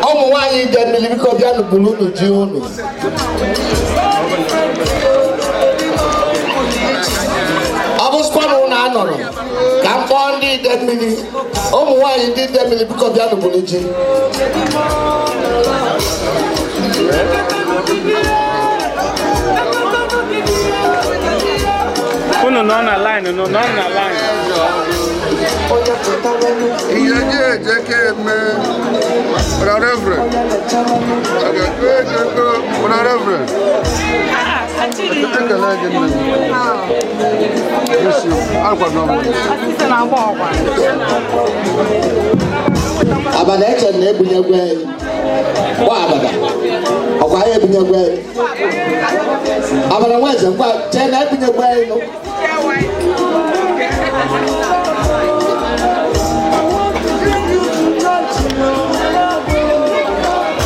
Ụmụ nwaanyị Idemmili, biko bịanụ buru unu ji unu. Ọ bụzikwa na ụnụ anọrọ ka m kpọọ ndị Idemmili. Ụmụ nwaanyị ndị Idemmili, biko bịanụ buru ji. Unu nọ na line, nọ na line. Ihe ji eje ka eme Brother Reverend. Brother Reverend. Ekele gị nne m. Isi akwa n'ọmụ. Abada eche na ebunyegwe anyị gba abada ọkwa anyị ebunyegwe anyị abada nwa eze ngwa chee na ebunyegwe anyị nụ.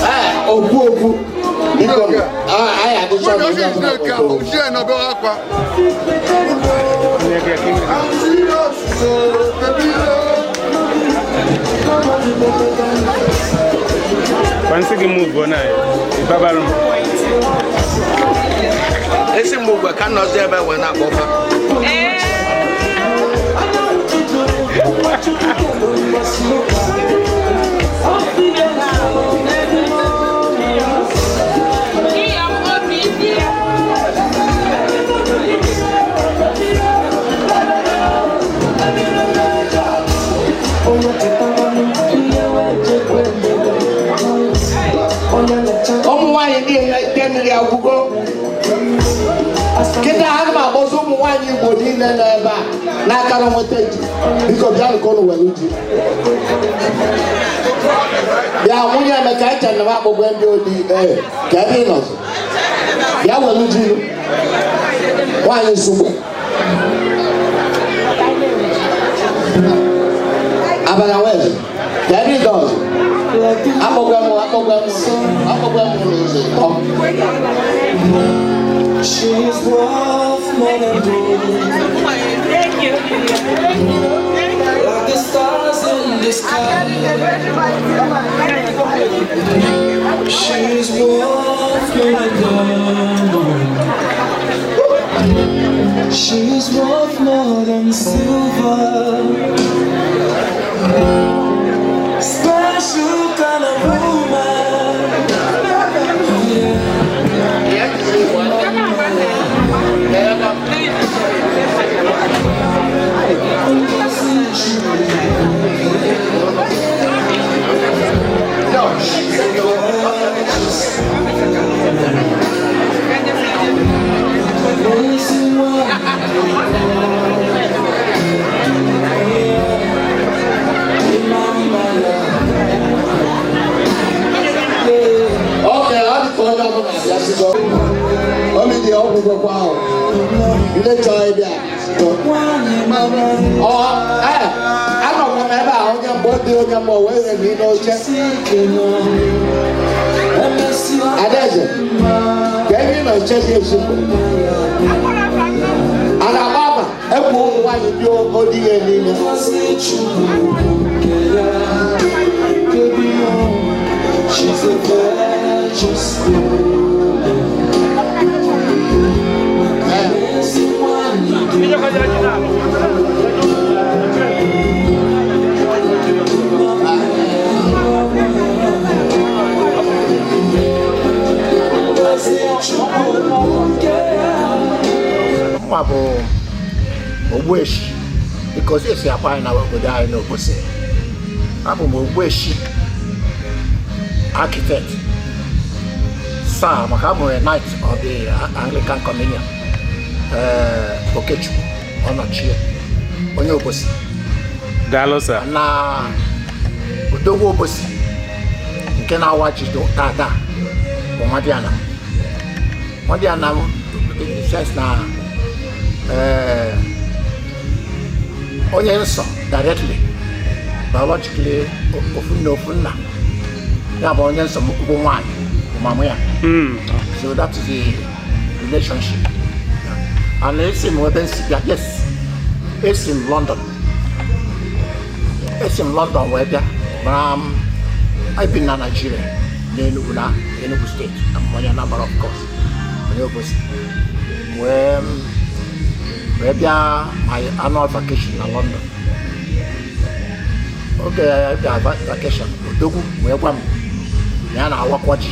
Ee, okwu okwu biko anyị adịcha na onye ọbụla okwu okwu. Kwansi gị move na ịbabarụ m. Esi m ugwe ka nọzi ebe wee na-akpọ fa. Ụmụ nwaanyị ndị Idemmili agwụgo kịta. Ana m akpọzi ụmụ nwaanyị Igbo niile nọ ebe a n'aka na nweta ji, biko bịanụ ka ụnụ were ji bịa. Nwunye Emeka eche na m akpọgwe ndị odi. Ee, ka ebe ị nọzi bịa were ji. Nwaanyị Nsugbe, abala wezi ka ebe ị nọzi. Akpọgwe m, akpọgwe m, akpọgwe m ụlọ ụzọ ịtọ. She's worth more than gold. Like the stars in the sky. She's worth more than diamond. She's worth more than silver. Special kind of woman. Yeah. Oke, ọ dị ka onye ọbụla abịasịgo. Obi dị ọgwụgwọkwa ahụ. Ndị chọrọ ịbịa sigo. Ọ ee, anọkwa m ebe a onye mgbe dị onye mgbe wee re n'ime oche. Adaeze, ka ebe ị nọ eche gị ezigbo. A na-agba ama ekwu ụmụ nwaanyị dị odighe niile. She's a virtuous woman. Ee. Mma bụ Ogbueshi, dịka ozi esi akpọ anyị na obodo anyị n'Obosi. Abụ m Ogbueshi architect saa maka abụ m a Knight of the Anglican Communion. Okechukwu Ọnọchie, onye Obosi. Daalụ, sir. Na odogwu Obosi nke na-awa ji tata bụ Nwadiana. Nwadiana says na onye nsọ directly, biologically, ofu nne ofu nna ya bụ onye nsọ bụ nwaanyị bụ mama ya. So that is the relationship. And esi m ebe nsi bịa, yes, esi m London, esi m London wee bịa mara m. Ebi na Nigeria, n'Enugu, na Enugu Steeti, na onye Anambra, of course onye Obosi, wee bịa my annual vacation na London. Oge ya bịa vacation, odogwu wee gwa m na ya na-awakwa ji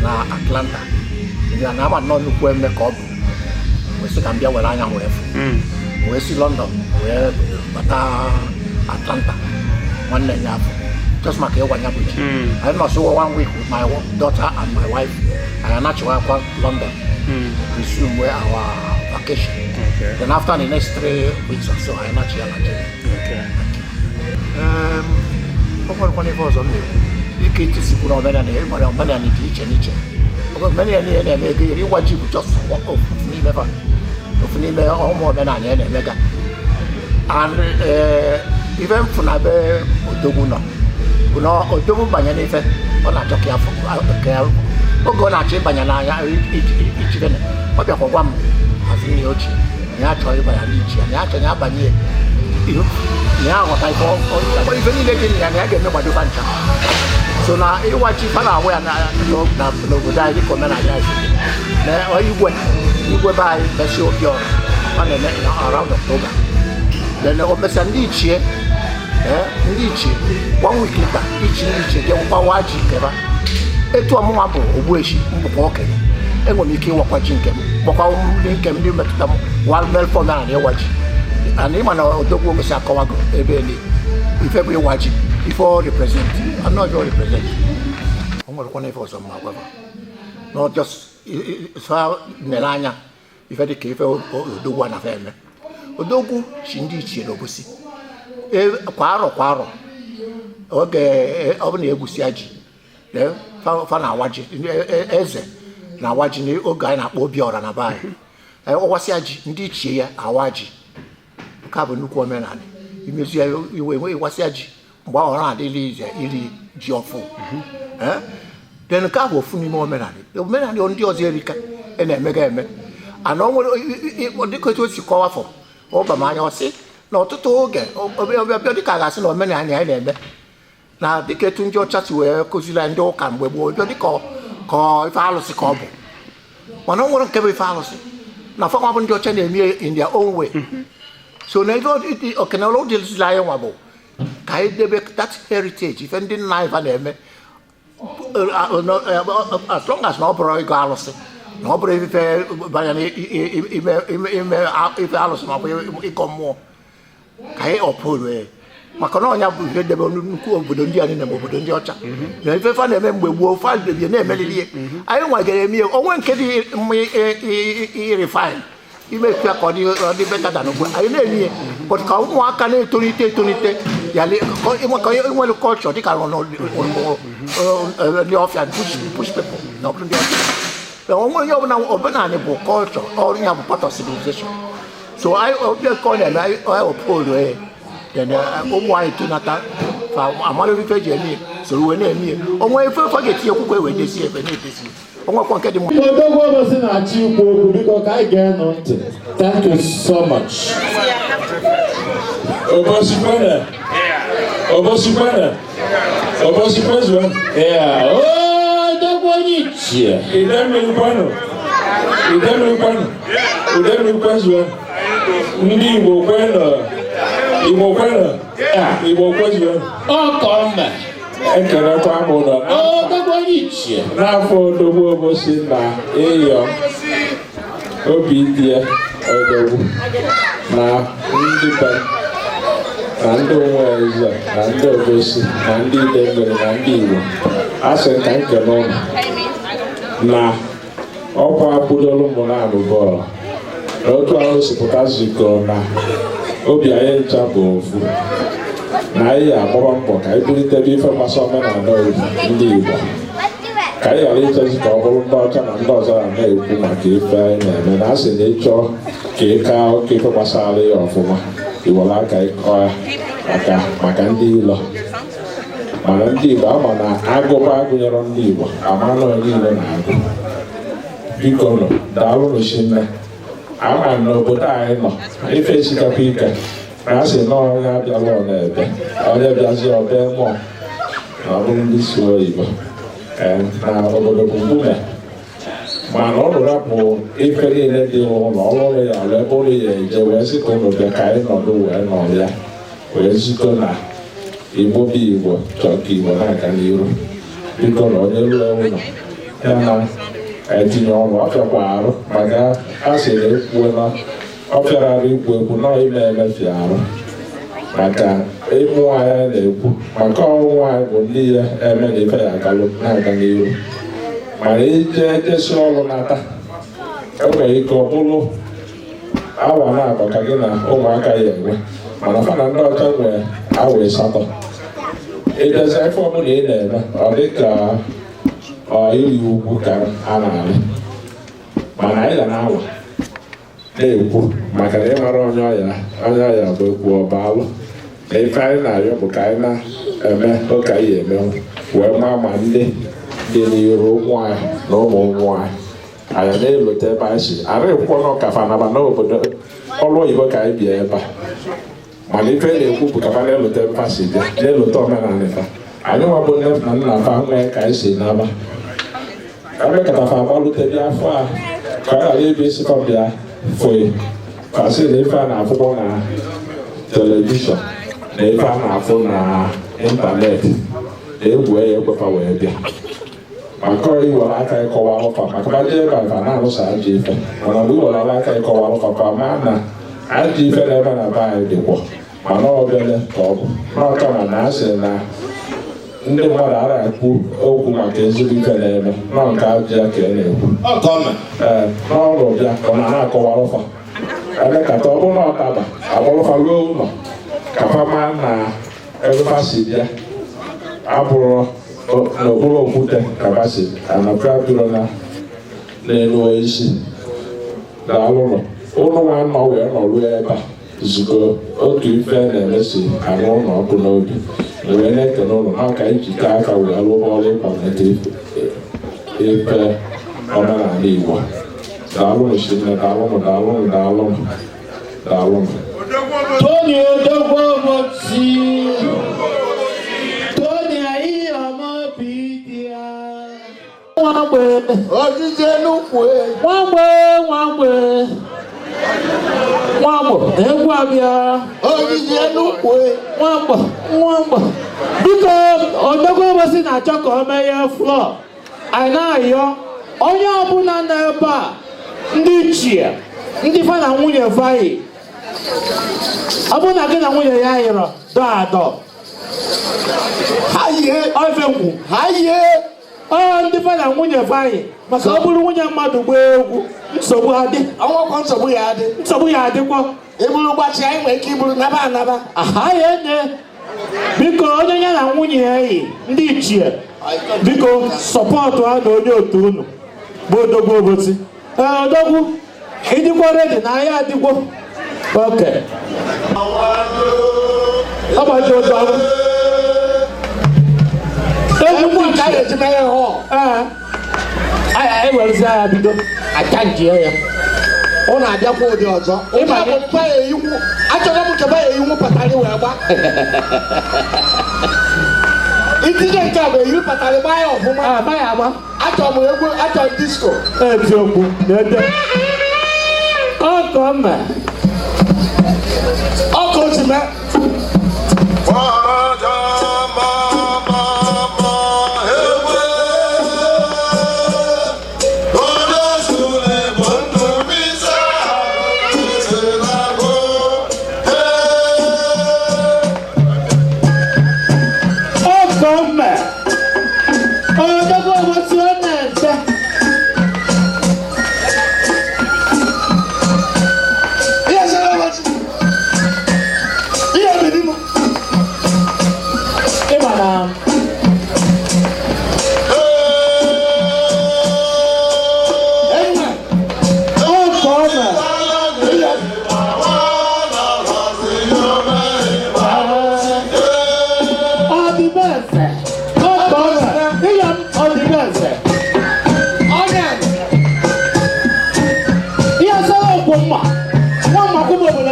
na Atlanta, ya na ama nnọọ nnukwu eme ka ọ bụ, wee sị ka m bịa were anya wee fụ. Wee si London wee bata Atlanta nwanne ya afọ, just maka ịwa ya bụ ji. Anyị nọsị one week with my daughter and my wife. Anyị anachiwakwa London, resume where our vacation. Then after the next 3 weeks or so, anyị anachi ya Nigeria. O nwerekwana ife ọzọ m na-ekwu ike itisikwu na omenala e nwere. Omenala dị iche n'iche. Omenala niile na-eme ego iri ịwa ji bụ just ofu n'ime fa, ofu n'ime ụmụ omenala ya na-emega. And ife mfụ na be odogwu nọ bụ na odogwu banye n'ife ọ na-achọ ka ya ka ya oge ọ na-achọ ịbanye n'anya ichibene, ọ bịakwa gwa m azụ nne ya ochie na ya chọrọ ịbanye n'ichi ya, na ya chọrọ ya abanye ya, na ya aghọta ife ife niile dị na ya, na ya ga-eme gbadoba ncha. So na ịwa ji fa na-awụ ya n'obodo anyị dịka omenala anyị si dị. Na igwe igwe be anyị mesịa obi ọrụ ọ na-eme na around October, then o mesịa ndị ichie, ndị ichie one week later, ichi ndị ichie ga-enwekwa wa ji nke ba. Etu ọmụnwa bụ ogbuechi mbụkwa okenye, enwere m ike ịwakwa ji nke m, kpọkwa ndị nke m, ndị metụta m, wa melfọ omenala ịwa ji. And ịma na odogwu gosi akọwago ebe ni ife bụ ịwa ji, ife ọ represent anọ, ife ọ represent. O nwerekwana ife ọzọ mma gwaba, not just fa nere anya ife dị ka ife odogwu a na-afa eme. Odogwu chi ndị ichie n'Obosi kwa arọ kwa arọ, oge ọ bụla egwusia ji, fa na-awa ji. Eze na-awa ji n'oge anyị na-akpọ Obiọra na be anyị. Ọwasịa ji, ndị ichie ya awa ji. Nke a bụ nnukwu omenala imezi ya iwe ịwasịa ji mgbe ahụ ọ na-adịghị ize iri ji ọfụ. Then nke a bụ ofu n'ime omenala. Omenala ndị ọzọ erika e na-emega eme ana o nwere dịka etu o si kọwa afọ ọba m anya, ọ sị na ọtụtụ oge ọbịa dịka a ga-asị na omenala anyị na-eme na dịka etu ndị ọcha si wee kụziri anyị, ndị ụka mgbe gboo, bịa dịka ka ife alụsị ka ọ bụ, mana o nwere nke bụ ife alụsị na fanwa bụ ndị ọcha na-eme in their own way. So na ife okenala dịzila anyị nwa bụ ka anyị debe that heritage, ife ndị nna anyị fa na-eme, as long as na ọ bụrụ ịgụ alụsị, na ọ bụrụ ife banyere ime ife alụsị ma ọ bụ ịgọ mmụọ, ka anyị uphold ya, maka na ọnya bụ ife debe nnukwu obodo ndị a niile ma obodo ndị ọcha na ife fa na-eme mgbe gboo, fa debie na-emelili ya. Anyị nwagara eme ya onwe nke dị mma irefine, ime ya ka ọ dị better than ugbu anyị na-eme ya, but ka ụmụaka na-etolite etolite ya ka enwere culture dịka ndị ọfịa, bush people na ọ bụrụ ndị ọfịa onwe onye ọbụla. Omenala bụ culture, ọrụ ya bụ part of civilization. So anyị ọbịa ka ọ na-eme anyị uphold ya. Then ụmụ anyị tonata, fa amara ife eji eme ya, soro wee na-eme ya. Onwe ife fa ga-etinye kwukwe wee dezie efe na-edezi onwekwa nke dị mma. Odogwu Obosi na-achọ ikwu okwu, biko ka anyị gee nụ ntị. Thank you so much. Obosi kwene. Obosi kwene. Obosi kwezuo. Yeah, odogwu onye ichie. Idemmiri kwenu. Idemmiri kwenu. Idemmiri kwezuo. Ndị Igbo kwenu. Igbo kwenu. Igbo kwezuo. Ọkọ mma. Ekelekwa m ụlọ Odogwu onye ichie. n'afọ odogwu Obosi na ịyọ obi dị ya odogwu na ndị be m na ndị onwe eze na ndị Obosi na ndị Idemmiri na ndị Igbo, asị ka nkene ụnụ na ọkwa akwụdolu mụ na-alụ bọọlụ. Na otu ahụ si pụta zikọ na obi anyị ncha bụ ofu, na anyị agbaba mbọ ka anyị bulitebe ife gbasa omenala ndị Igbo, ka anyị ghara ichezi ka ọ bụrụ ndị ọcha na ndị ọzọ na-ekwu maka ife anyị na-eme. Na asị na ịchọọ ka ị kaa oke ife gbasara ya ọfụma, iwere aka ịkọ ya maka ndị ilo. Mana ndị Igbo ama na agụba agụnyere ndị Igbo ama na onye ilo na-agụ. Biko nụ, daalụnụ chinne. Ama m na obodo anyị nọ ife esikakwa ike, na asị na onye abịala ọ na-ebe onye bịazi ọbịa mmụọ na ọ bụrụ ndị si oyibo na obodo bụ nkume. Mana ọ rapụ ife niile dị ụlọ ọrụ ụlọ ya alụ ebe ụlọ ya eje wee sị ka ụlọ bịa ka anyị nọdụ wee nọ ya wee zukọ na Igbo bụ Igbo chọọ ka Igbo na-aga n'iru. Biko, na onye ruo ụlọ ya na-etinye ọnụ, ọ fịakwa arụ maka a sị na ekwuo na ọ fịara arụ ikwu ekwu nọọ ime emefia arụ maka ịmụ anyị na-ekwu maka ọnwụ anyị bụ ndị ya eme na ife ya agalụ na-aga n'iru. Mana ije jesi ọrụ nata, enwere ike ọ bụrụ awa na-abụ ka gị na ụmụaka ya enwe, mana fa na ndị ọcha nwere awa 8. Ịbịazi, ife ọbụla ị na-eme ọ dị ka ọ iri ugwu ka a na-alị. Mana anyị ga na-awa na-ekwu maka na ịmara onye ọya, onye ọya bụ ekwu ọba alụ na ife anyị na-arịọ bụ ka anyị na-eme ụka anyị emenwu wee maa ma ndị dị n'iru, ụmụ anyị na ụmụ ụmụ anyị, anyị na-elote ebe anyị si ara ekwukwo na ọkafa naba n'obodo ọrụ oyibo ka anyị bịa ebe a. Mana ife na-ekwu bụ kafa na-elote ebe fa si bịa, na-elote omenala fa. Anyị nwa bụ nne na nna fa nwee ka anyị si naba ebe katafa agbalute bịa afọ a ka ọ ghara ịbụ isi fa bịa foyi fasị na ife a na-afụkwa na television na ife a na-afụ na ịntanetị na egwu ya ekwefa wee bịa maka iwere aka ịkọwa alụfa maka ba jee ebe a na-alụsa ajọ ife. Mana mgbe iwere aka ịkọwa alụfa fa maa na ajọ ife na-eme na be anyị dịkwa, mana obele ka ọ bụ n'ọkama na asị na ndị mmadụ ara ekwu okwu maka ezigbo ife na-eme nọ nke ajọ ya ka ị na-ekwu. Ee, n'ọrụ bịa ọ na na-akọwa alụfa emekata ọ bụrụ na ọ daba akpọrọfa ruo ụlọ ka fa maa na ebe fa si bịa abụrụ n'okpuru okwute ka fa si anapịa biro na n'elu isi. Daalụnụ ụnụ nwa nọ wee nọruo ebe a zukọ otu ife na-emesi arụ ụlọ ọkụ n'obi wee na-ekene ụlọ n'ọka ijikọ aka wee rụọ ọrụ ịkwalite ife omenala Igbo. Daalụnụ chinne, daalụnụ, daalụnụ, daalụnụ, daalụnụ. Tony Odogwu Obosi, Tony Aiyama Bidia. Nwamgbe, Osisi enukwu. Nwamgbe, nwamgbe, nwamgbe, egwu abịa. Osisi enukwu. Nwamgbe, nwamgbe. Biko, Odogwu Obosi na-achọ ka o meghee floor. Anyị na-ayọ onye ọbụla nọ ebe a, ndị ichie, ndị fa na nwunye fayi. Ọ bụrụ na gị na nwunye ya yịrọ dọ adọ. Ha yie. Ofe nkwu. Ha yie. Ọ ndị fa na nwunye fayi maka ọ bụrụ nwunye mmadụ gbaa egwu, nsogbu adị. Ọnwakwa nsogbu ya adị. Nsogbu ya adịkwa. Iburu gbachi, anyị nwere ike iburu naba anaba. Aha ya ene. Biko, onye ya na nwunye ya yi, ndị ichie, biko support ha na onye otu unu bụ Odogwu Obosi. Ee, Odogwu, ịdịkwa ready na ahịa adịgwo oke ọgbaji ụzọ egwu ndị Ka anyị ichie. eji meghe hall. Ee, anyị ewerezi ya bido acha njie ya. Ọ na-abịakwa ụdị ọzọ. Ịma Ụdị bụ mpa ya eyinwu. Achọrọ m ka mpa ya eyinwu patari wee gba. Itinye nke a bụ eyiri patari gbaa ya ọfụma. Agba ya agba. Achọrọ m egwu, achọrọ m disco. Eziokwu na-ede ọkọ mma. Ọ ka o si mee. Ọkọ mma. Odogwu Obosi ọ na-ete.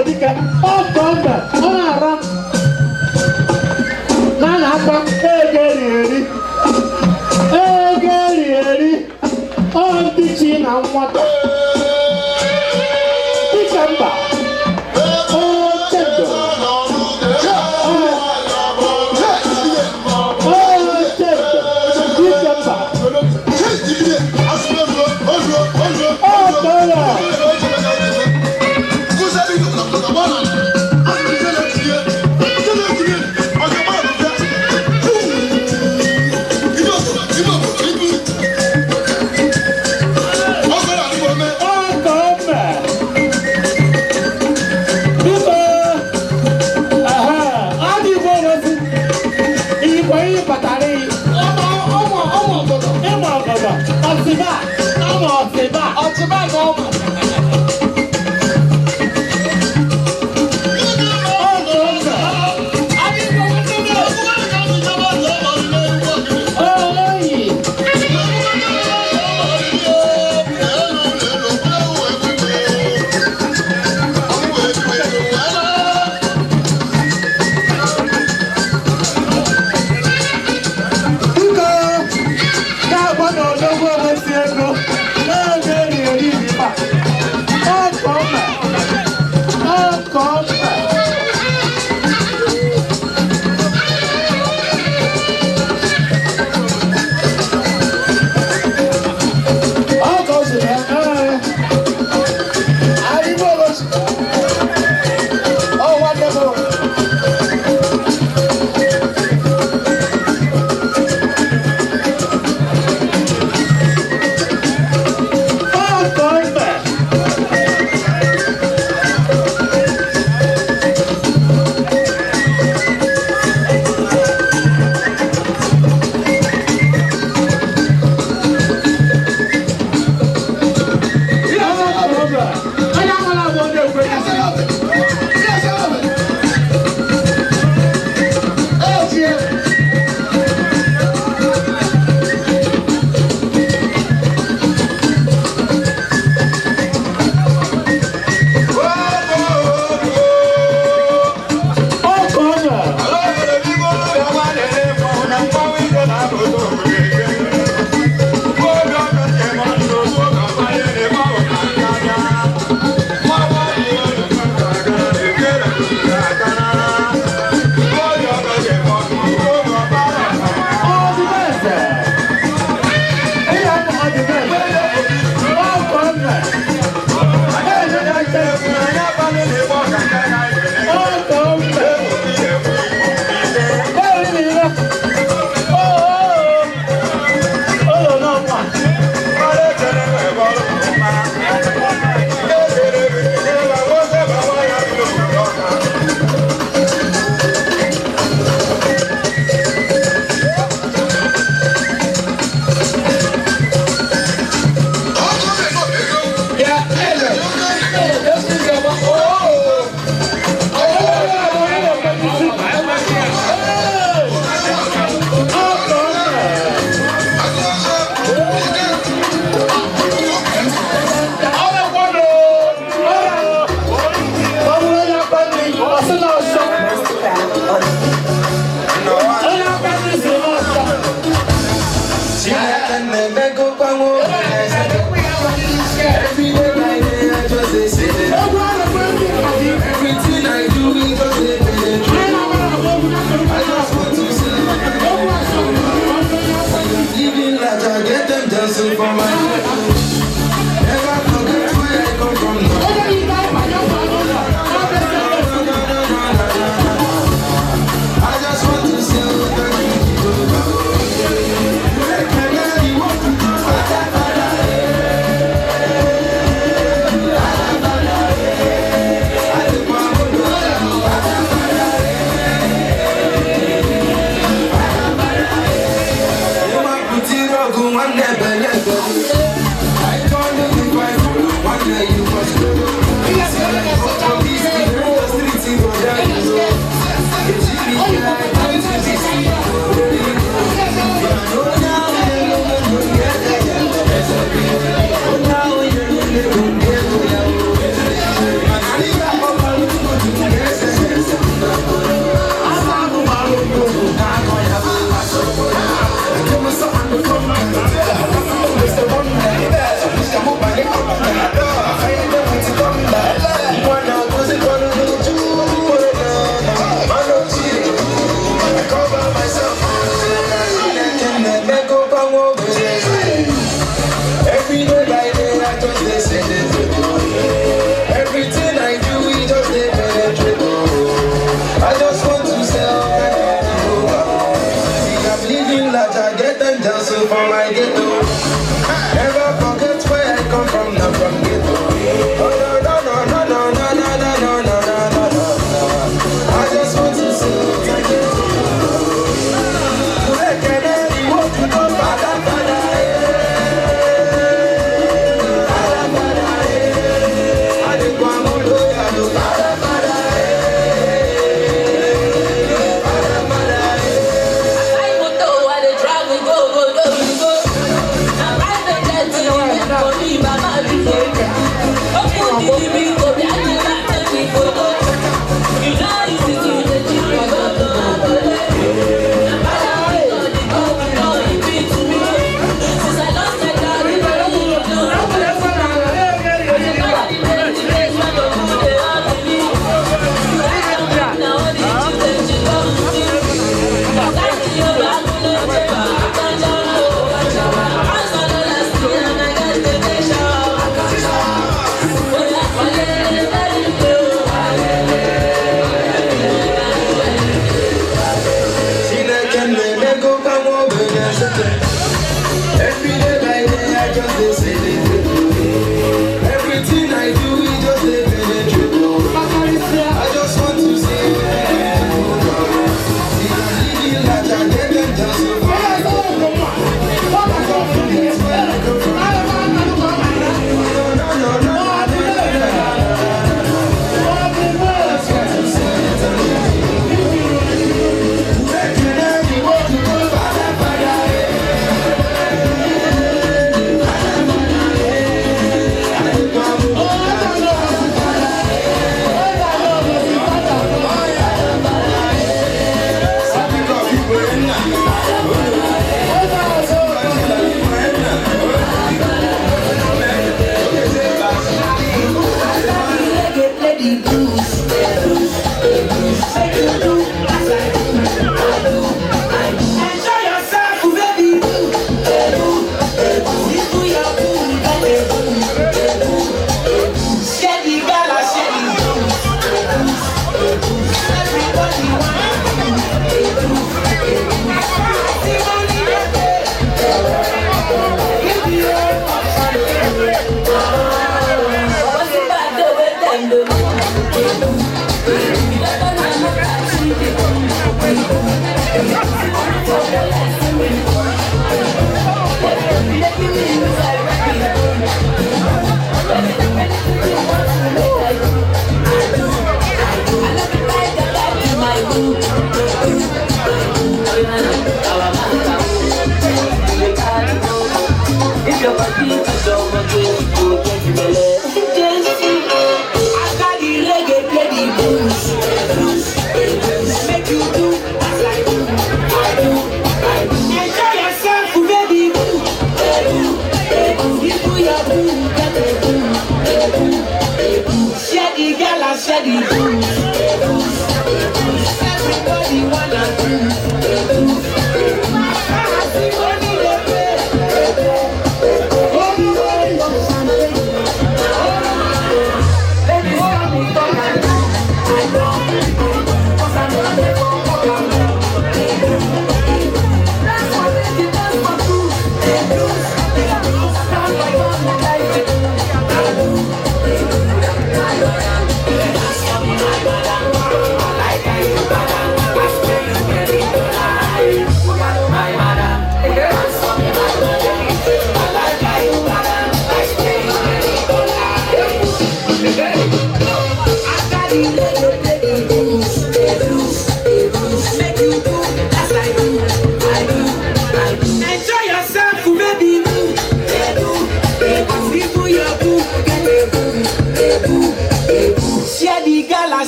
dike. Ọ ka ọ mbe, ọ na-ara na na-aka ego eri eri, ego eri eri. Ọ ndị chi na nwata dike mba oche ndụ, oche ndụ dike mba. Ọ tọrọ.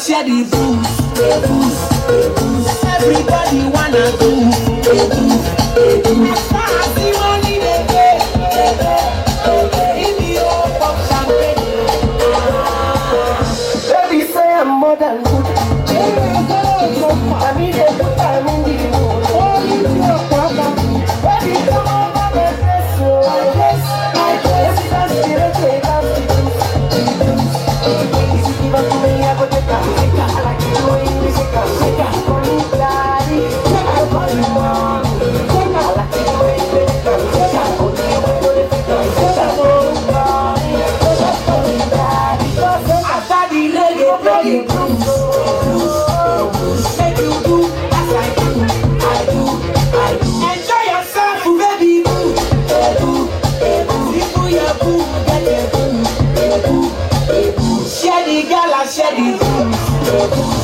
Share the booze, the booze, the booze. Everybody wanna do the booze, the booze. As far as the money they pay, they pay, they pay. In the old pop champagne. Baby say I'm more than good. I mean they put time in the mood. Baby come over my place, oh. My place, my place. Dance the reggae, dance the blues, the blues. If you give up to me, I go take her. I like the way you shake her, shake her. Call me daddy, I call you mommy. I like the way you shake her, shake her. Only you know the figure, shake her. Mommy, call me daddy. After the reggae, play the blues, blues, blues. Make you do as I do, I do, I do. Enjoy yourself, baby boo, eh boo, eh boo. If you boo, get a boo, eh boo, eh boo. Share the gala, share the booze, the booze.